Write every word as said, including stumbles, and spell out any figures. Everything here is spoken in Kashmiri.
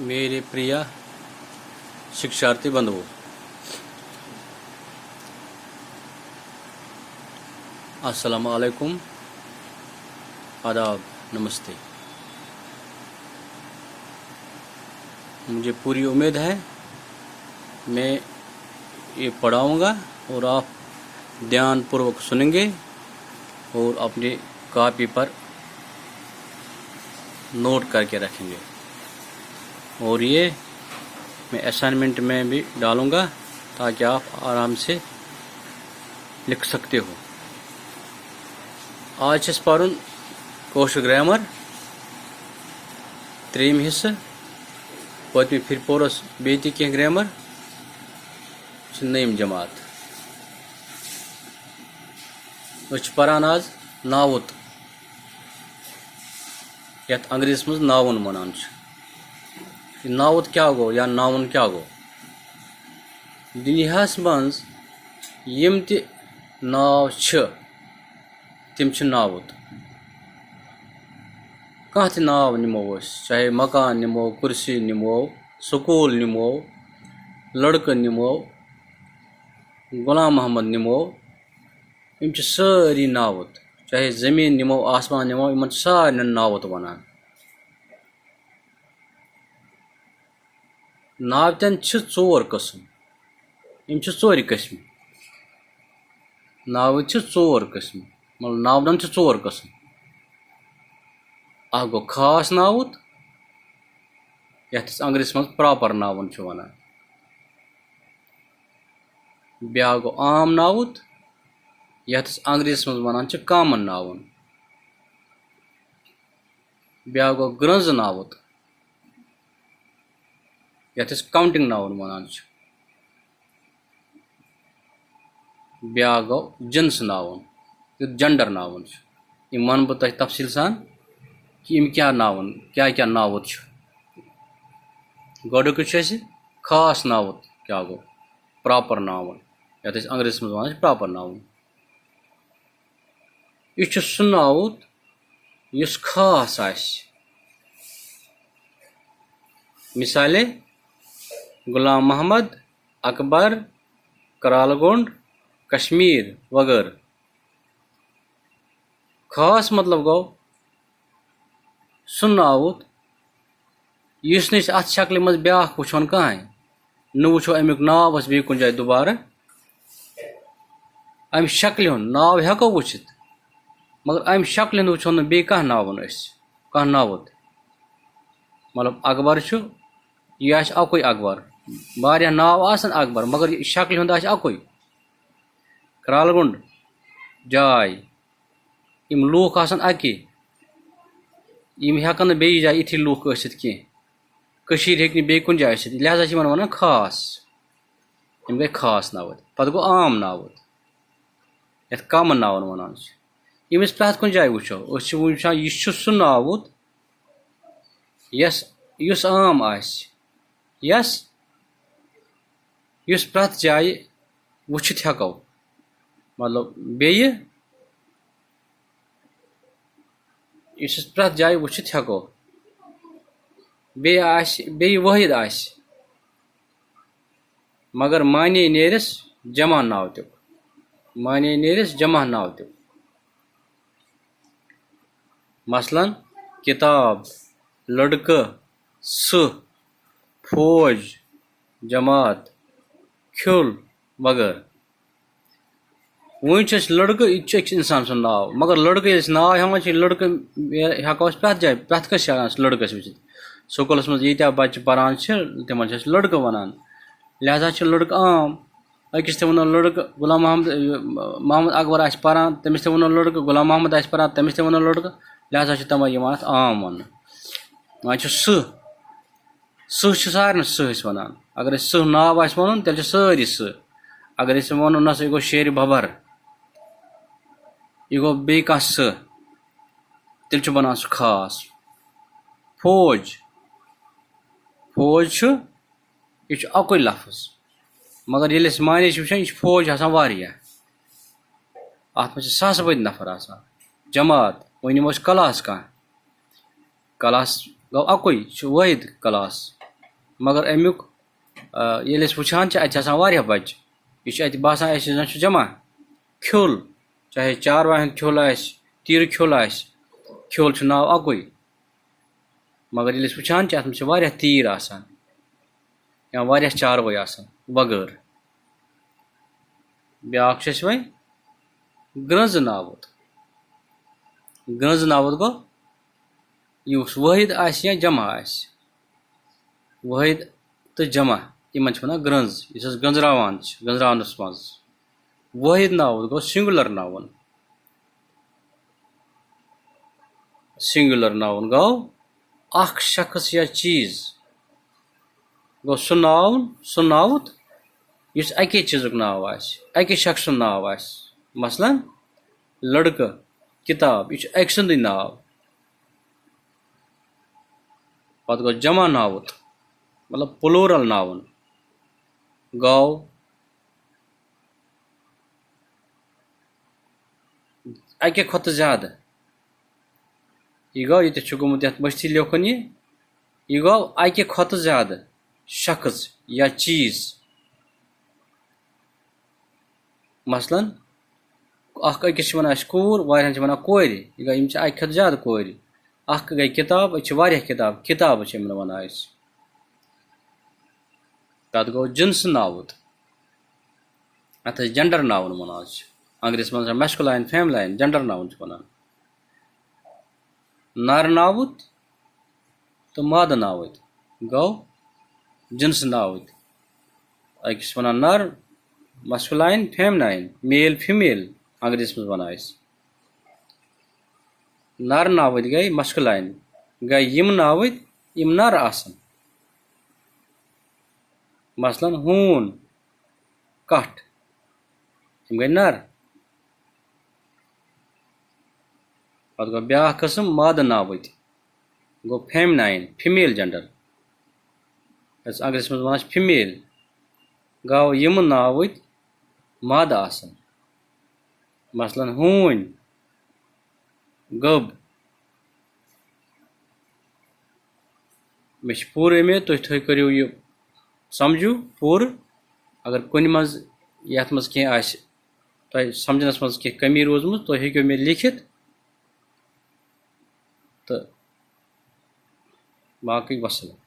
मेरे प्रिय शिक्षार्थी बंधुओं, अस्सलाम वालेकुम, आदाब, नमस्ते। मुझे पूरी उम्मीद है मैं ये पढ़ाऊँगा और आप ध्यानपूर्वक सुनेंगे और अपनी कॉपी पर नोट करके रखेंगे। और ये मैं असाइनमेंट में भी डालूँगा ताकि आप आराम से लिख सकते हो। आज چھِ اَسہِ پَرُن کٲشُر گرٛیمَر، ترٛیٚیِم حِصہٕ۔ پٔتمہِ پھِرِ پوٚر اَسہِ بیٚیہِ تہِ کینٛہہ گرٛیمَر، چھِ نٔیِم جماعت۔ أسۍ چھِ پَران آز ناوُت، یَتھ انگریزیَس منٛز ناوُن وَنان چھِ۔ یہِ ناوُت کیٛاہ گوٚو یا ناوُن کیٛاہ گوٚو؟ دُنیاہَس منٛز یِم تہِ ناو چھِ، تِم چھِ ناوُت۔ کانٛہہ تہِ ناو نِمو أسۍ، چاہے مکان نِمو، کُرسی نِمو، سکوٗل نِمو، لڑکہٕ نِمو، غلام محمد نِمو، یِم چھِ سٲری ناوُت۔ چاہے زٔمیٖن نِمو، آسمان نِمو، یِمَن چھِ سارنٕے ناوُت وَنان۔ ناوتن چھِ ژور قٕسم۔ یِم چھِ ژورِ قٕسمہِ۔ ناوٕتۍ چھِ ژور قٕسم۔ مطلب، ناونن چھِ ژور قٕسم۔ اکھ گوٚو خاص ناوُت، یَتھ أسۍ انگریزیَس منٛز پراپر ناوُن چھِ وَنان۔ بیٛاکھ گوٚو عام ناوُت، یَتھ أسۍ انگریزیَس منٛز وَنان چھِ کامن ناوُن۔ بیٛاکھ گوٚو گرٛنٛز ناوُت، یَتھ أسۍ کاونٹنگ ناوُن وَنان چھِ۔ بیٛاکھ گوٚو جنس ناوُن، یُتھ جینڈر ناوُن چھُ۔ یِم وَنہٕ بہٕ تۄہہِ تفصیٖل سان کہِ یِم کیٛاہ ناوُن، کیٛاہ کیٛاہ ناوُت چھُ۔ گۄڈٕنیُک چھُ اَسہِ خاص ناوُت، کیٛاہ گوٚو؟ پراپر ناوُن، یَتھ أسۍ انگریزیَس منٛز وَنان چھِ پراپر ناوُن۔ یہِ چھُ سُہ ناوُت یُس خاص آسہِ۔ مثالے، غلام محمد، اکبر، کرالہٕ گونڈ، کشمیر وغٲرٕ۔ خاص مطلب گوٚو سُہ ناوُت یُس نہٕ أسۍ اَتھ شکلہِ منٛز بیٛاکھ وٕچھون کٕہٕنۍ۔ نہٕ وٕچھو اَمیُک ناو اَسہِ بیٚیہِ کُنہِ جایہِ دُبارٕ۔ اَمہِ شکلہِ ہُنٛد ناو ہٮ۪کو وٕچھِتھ، مگر اَمہِ شکلہِ ہُنٛد وٕچھو نہٕ بیٚیہِ کانٛہہ ناوُن أسۍ، کانٛہہ ناوُت۔ مطلب، اکبر چھُ، یہِ آسہِ اَکُے اکبر۔ واریاہ ناو آسَن اکبر، مگر یہِ شکلہِ ہُنٛد آسہِ اَکُے۔ کرالہٕ گونڈ جاے، یِم لوٗکھ آسَن اَکی، یِم ہٮ۪کَن نہٕ بیٚیِس جایہِ یِتھی لوٗکھ ٲسِتھ کینٛہہ۔ کٔشیٖرِ ہیٚکہِ نہٕ بیٚیہِ کُنہِ جایہِ ٲسِتھ، لہذا چھِ یِمَن وَنان خاص۔ یِم گٔے خاص ناوٕتۍ۔ پَتہٕ گوٚو عام ناوُت، یَتھ کامَن ناوَن وَنان چھِ۔ یِم أسۍ پرٛٮ۪تھ کُنہِ جایہِ وٕچھو، أسۍ چھِ وٕچھان، یہِ چھُ سُہ ناوُت یَس، یُس عام آسہِ، یَس، یُس پرٛٮ۪تھ جایہِ وٕچھِتھ ہٮ۪کو۔ مطلب، بیٚیہِ یُس أسۍ پرٛٮ۪تھ جایہِ وٕچھِتھ ہٮ۪کو۔ بیٚیہِ آسہِ، بیٚیہِ وٲحد آسہِ، مگر معنی نیرِس جمع ناوتیُک۔ معنی نیرِس جمع ناوتیُک۔ مثلاً، کِتاب، لٔڑکہٕ، سٕہہ، فوج، جماعت، کھیوٚل وغٲرٕ۔ وۄنۍ چھِ أسۍ لٔڑکہٕ، یہِ تہِ چھُ أکِس اِنسان سُنٛد ناو، مگر لٔڑکہٕ ییٚلہِ أسۍ ناو ہٮ۪وان چھِ، لٔڑکہٕ ہٮ۪کو أسۍ پرٛٮ۪تھ جایہِ، پرٛٮ۪تھ کٲنٛسہِ ہٮ۪کان أسۍ لٔڑکہٕ أسۍ وٕچھِتھ۔ سکوٗلَس منٛز ییٖتیٛاہ بَچہِ پَران چھِ، تِمَن چھِ أسۍ لٔڑکہٕ وَنان۔ لہذا چھِ لٔڑکہٕ عام۔ أکِس تہِ وَنو لٔڑکہٕ، غلام محمد، یہِ، محمد اکبر آسہِ پَران، تٔمِس تہِ وَنو لٔڑکہٕ، غلام محمد آسہِ پَران، تٔمِس تہِ وَنو لٔڑکہٕ، لہذا چھِ تِمَے یِوان اَتھ عام وَننہٕ۔ وۄنۍ چھُ سٕہہ، سٕہہ چھِ سارنٕے سٕہہ أسۍ وَنان۔ اگر أسۍ سٕہہ ناو آسہِ وَنُن، تیٚلہِ چھِ سٲری سٕہہ۔ اگر أسۍ وَنو، نہ سا، یہِ گوٚو شیرِ ببر، یہِ گوٚو بیٚیہِ کانٛہہ سٕہہ، تیٚلہِ چھُ بَنان سُہ خاص۔ فوج، فوج چھُ، یہِ چھُ اَکُے لفظ، مگر ییٚلہِ أسۍ معنی چھِ وٕچھان، یہِ چھُ فوج آسان واریاہ، اَتھ منٛز چھِ ساسہٕ بٔدۍ نفر آسان۔ جماعت، وۄنۍ نِمو أسۍ کلاس کانٛہہ، کلاس گوٚو اَکُے، یہِ چھُ وٲحد کلاس۔ مگر اَمیُک، آ، ییٚلہِ أسۍ وٕچھان چھِ، اَتہِ چھِ آسان واریاہ بَچہِ۔ یہِ چھُ اَتہِ باسان اَسہِ زَن چھُ جمع۔ کھیوٚل، چاہے چاروایَن ہُنٛد کھیوٚل آسہِ، تیٖرٕ کھیوٚل آسہِ، کھیوٚل چھُ ناو اَکُے۔ مگر ییٚلہِ أسۍ وٕچھان چھِ، اَتھ منٛز چھِ واریاہ تیٖر آسان یا واریاہ چاروٲے آسان وغٲرٕ۔ بیٛاکھ چھُ اَسہِ وۄنۍ گرٛنٛز ناوُت۔ گرٛنٛز ناوُت گوٚو یُس وٲحد آسہِ یا جمع آسہِ۔ وٲحد تہٕ جمع، یِمن چھِ وَنان گرٛنٛز، یُس أسۍ گرٛنٛزراوان چھِ، گرٛنٛزراونَس منٛز۔ وٲحد ناوُت گوٚو سنگولر ناوُن۔ سنگولر ناوُن گوٚو اکھ شخص یا چیٖز۔ گوٚو سُہ ناوُن، سُہ ناوُت یُس اَکے چیٖزُک ناو آسہِ، اَکے شخص سُنٛد ناو آسہِ۔ مثلاً، لڑکہٕ، کِتاب، یہِ چھُ أکۍ سُنٛدُے ناو۔ پتہٕ گوٚو جمع ناوُت، مطلب plural ناوُن۔ گوٚو اَکہِ کھۄتہٕ زیادٕ۔ یہِ گوٚو، ییٚتٮ۪تھ چھُ گوٚمُت یَتھ مٔشتٕے لیوٚکھُن یہِ۔ یہِ گوٚو اَکہِ کھۄتہٕ زیادٕ شخص یا چیٖز۔ مثلاً، اکھ أکِس چھِ وَنان أسۍ کوٗر، واریاہَن چھِ وَنان کورِ۔ یہِ گوٚو، یِم چھِ اَکہِ کھۄتہٕ زیادٕ کورِ۔ اکھ گٔے کِتاب، أسۍ چھِ واریاہ کِتاب، کِتابہٕ چھِ یِمَن وَنان أسۍ۔ تَتھ گوٚو جِنسہٕ ناوُت۔ اَتھ ٲسۍ gender noun وَنان چھِ۔ انگریزی منٛز چھِ masculine، feminine، gender noun چھِ وَنان۔ نر ناوُت تہٕ مادٕ ناوُت گوٚو جِنسہٕ ناوُت۔ أکِس وَنان نر، masculine، feminine، male، female، انگریزی منٛز وَنان أسۍ۔ نر ناوٕتۍ گٔے masculine، گٔے یِم ناوٕتۍ یِم نر آسن۔ مثلاً، ہوٗن، کَٹھ، یِم گٔے نر۔ پتہٕ گوٚو بیٛاکھ قٕسم مادٕ ناوٕتۍ، گوٚو feminine، female gender، یَتھ انگریزی منٛز وَنان چھِ female۔ گوٚو یِم ناوٕتۍ مادٕ آسن۔ مثلاً، ہوٗنۍ، گٔب۔ مےٚ چھِ پوٗرٕ اُمید تُہۍ، تُہۍ کٔرِو یہِ سَمجھِو پوٗرٕ۔ اگر کُنہِ منٛز، یَتھ منٛز کینٛہہ آسہِ تۄہہِ سَمجھنَس منٛز کینٛہہ کٔمی روٗزمٕژ، تُہۍ ہیٚکِو مےٚ لیٖکھِتھ۔ تہٕ باقٕے وَسَلام۔